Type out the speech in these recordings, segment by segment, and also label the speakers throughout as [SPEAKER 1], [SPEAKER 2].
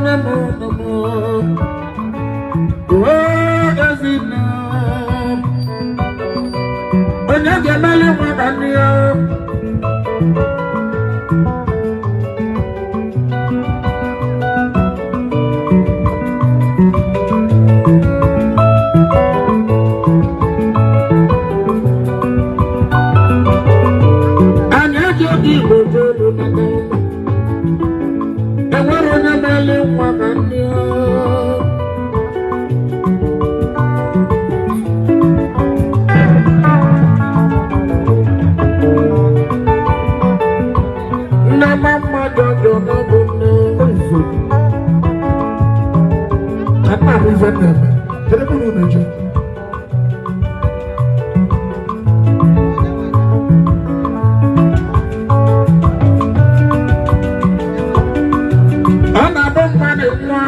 [SPEAKER 1] Nne m, nne m, oo, ezinne, onye ga-emeli nwa ka nne ya? Anyị eji oge Igbo jee elu nata ụlọ. Enwere onye meli nwa ka nne ya? Nne ma mmadụ ọjọọ n'ọbụ nne.
[SPEAKER 2] Ka nna ahụ ife na-eme. Kedu ebe unu na-eje?
[SPEAKER 1] Ọ na-abụ mmadụ nwa,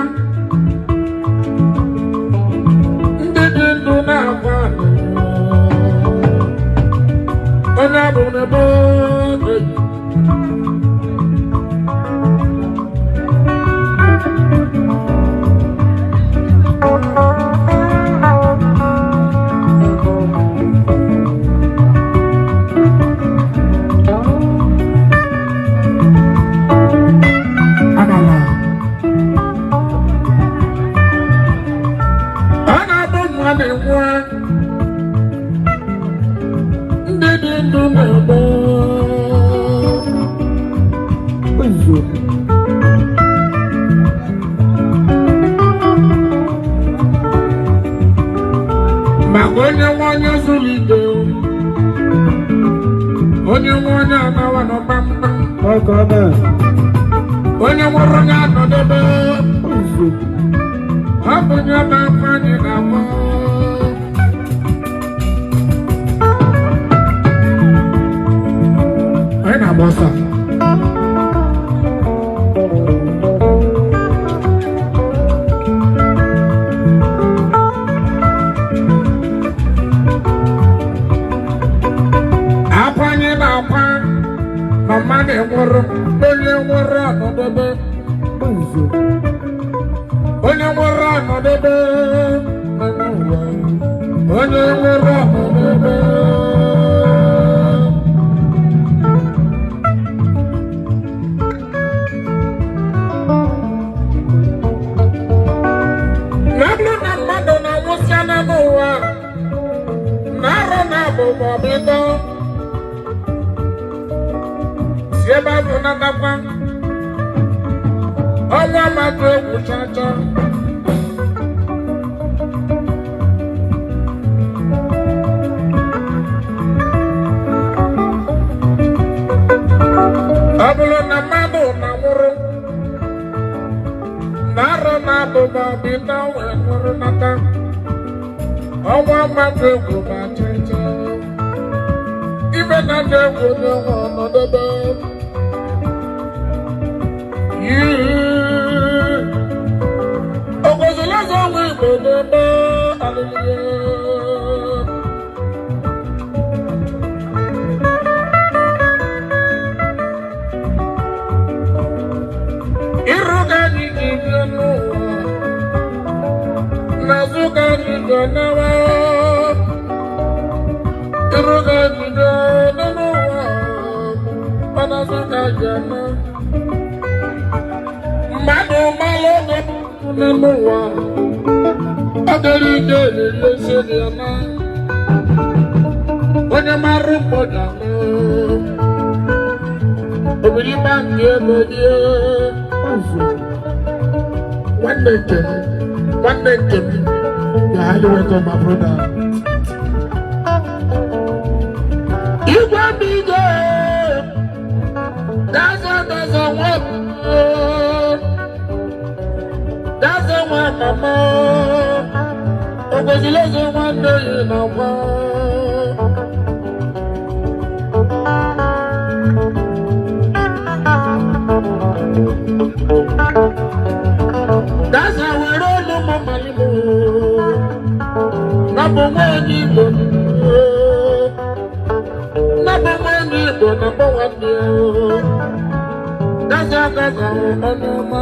[SPEAKER 1] ndị dị ndụ na-akwa alịrị. Onye bụ n'ebe?
[SPEAKER 2] Amala.
[SPEAKER 1] Ọ na-abụ mmadụ nwa, ndị dị ndụ na-ebe.
[SPEAKER 2] Eziokwu.
[SPEAKER 1] Maka onye nwe onye zuru ike, onye nwe onye anawa nọ kpamkpam.
[SPEAKER 2] Ọkọ ọbẹ.
[SPEAKER 1] Onye nwụrụ, onye anọdebe.
[SPEAKER 2] Eziokwu.
[SPEAKER 1] Ọ bụ onye na-akwa anyị na-akwa.
[SPEAKER 2] Anyị na-agba ọsọ.
[SPEAKER 1] Akwa anyị na-akwa na mmadụ nwụrụ, onye nwụrụ anọdebe.
[SPEAKER 2] Eziokwu.
[SPEAKER 1] Onye nwụrụ anọdebe n'ụwa, onye nwụrụ anọdebe. Na ọ bụrụ na mmadụ na-anwụsịa n'ụwa na arọ na abụ maọbụ ịtọ, si ebe ahụ natakwa, ọnwa mmadụ egwu chacha. Ọ bụrụ na mmadụ na-nwụrụ na arọ na abụ maọbụ ịtọ wee nwụrụ nata, ọnwa mmadụ egwu ma chacha. Ife na-adị egwu n'ọnwa ọnọdebe. Ogozilazo ọnwa Igbo n'ebe alịlịa. Iru ka anyị ji bịa n'ụwa, n'azụ ka anyị ga-anawa. Iru ka anyị bịa n'ụwa, n'azụ ka anyị ga-ana. Mmadụ malụ oge n'ụwa, ọ dịrị ike eriri isi dị ya na onye mara mkpọda obodo ịgba nke ego dị.
[SPEAKER 2] Nwanne nke m, nwanne nke m, you're highly welcome, my brother.
[SPEAKER 1] Igwe bụ igwe, gaza gaza nwa, gaza nwa mama, okwesịrị eze nwanne yi na nwa. Gaza were olu mamalimo na bụ nwaanyị Igbo, na bụ nwaanyị Igbo na bụ nwanne ya. Gaza gaza, ọnụ ọma.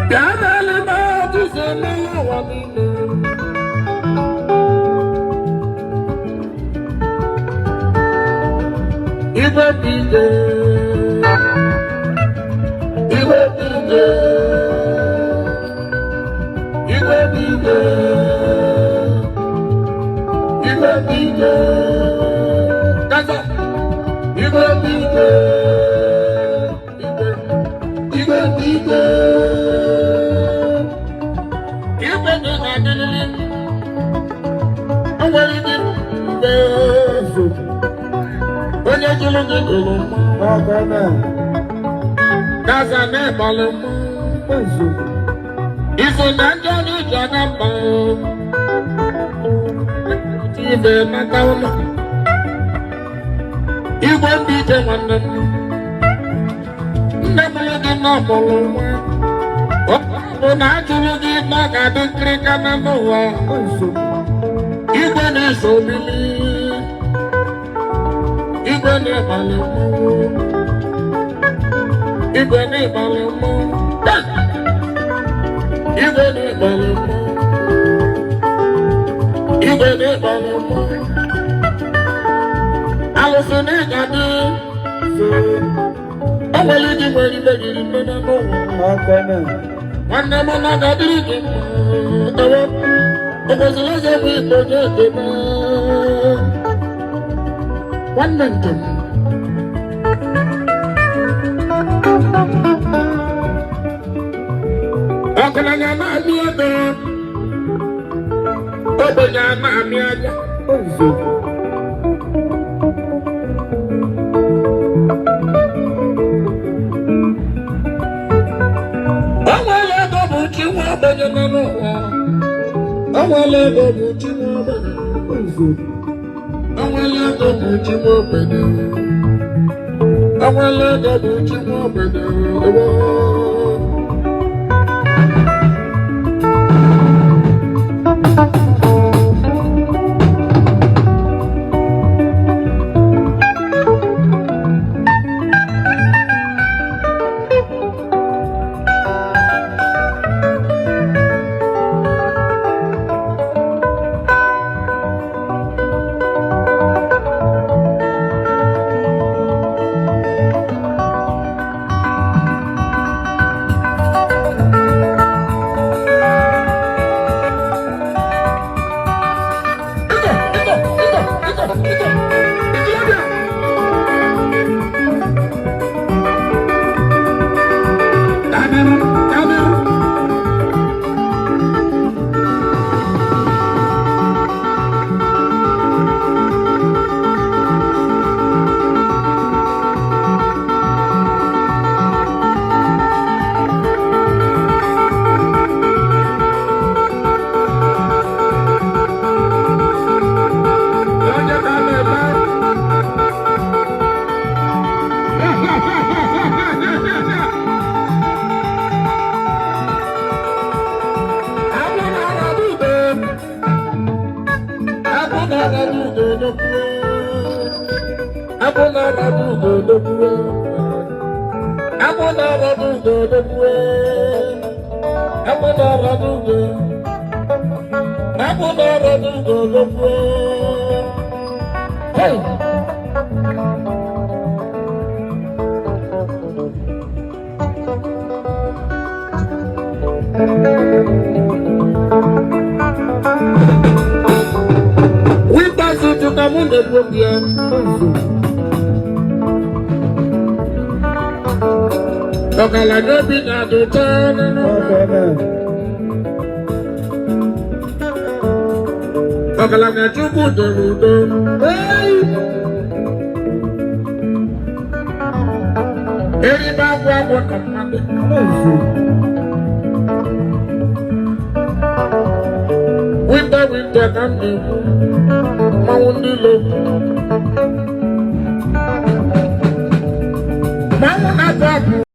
[SPEAKER 1] Bịa n'elu na-ajụzi n'elu ụwa niile. Igwe bụ ike. Igwe bụ ike. Igwe bụ ike. Igwe bụ ike. Gaza. Igwe bụ ike. Igwe. Igwe bụ ike. Igwe dị na-adịrịrị. O nwere ndị mgbe onye jụrụ gị jụrụ mma. Gaza na-ịgbalị mma. Iso na ndị ọrụ iji aga mba. Ibe nata ụlọ. Igwe ndị ije nwanne m. Nne m gị na ọmụrụ nwa. Ọ bụ na ajụrụ gị na ọ ga-adị nkirika na n'ụwa. Igwe na-eso obili. Igwe na-ịgbalị mmọnwụ. Igwe na-ịgbalị mmọnwụ. Hey! Igwe na-ịgbalị mmọnwụ. Igwe na-ịgbalị mmọnwụ. Alụsị na ịga dị. O nwere ndị nwere ibe riri nne n'ụwa. Nwanne m na ga-adịrị gị mma. Ewe, o kwesịrị eze bụ igbo nye ekene. Nwanne nke m. Ọgaranya na-amị ego, ogbenye a na-amị aja. O nwere ego bụ chi nwa ogbenye nọ n'ụwa. O nwere ego bụ chi nwa ogbenye. O nwere ego bụ chi nwa ogbenye. O nwere ego bụ chi nwa ogbenye. Ewo. Ito, ito, ito, ito, ito. Ikolobịa. Damiru, Damiru. Onye ka na-eme? Agwụ na-arara udo. Agwụ na-arara udo n'okwu. Agwụ na-arara udo n'okwu. Agwụ na-arara udo n'okwu. Agwụ na-arara udo. Agwụ na-arara udo n'okwu. Hey! Winter suit ka mụ na-ekwu okwu ya. Ọgaranya obi na-adị ụtọ n'ụwa. Ọgaranya Chukwu doro udo. Hey! Eribe agwụ agwụ ka mmadụ. Winter, winter ka m na-ekwu. Mmanwụ ndị ilo.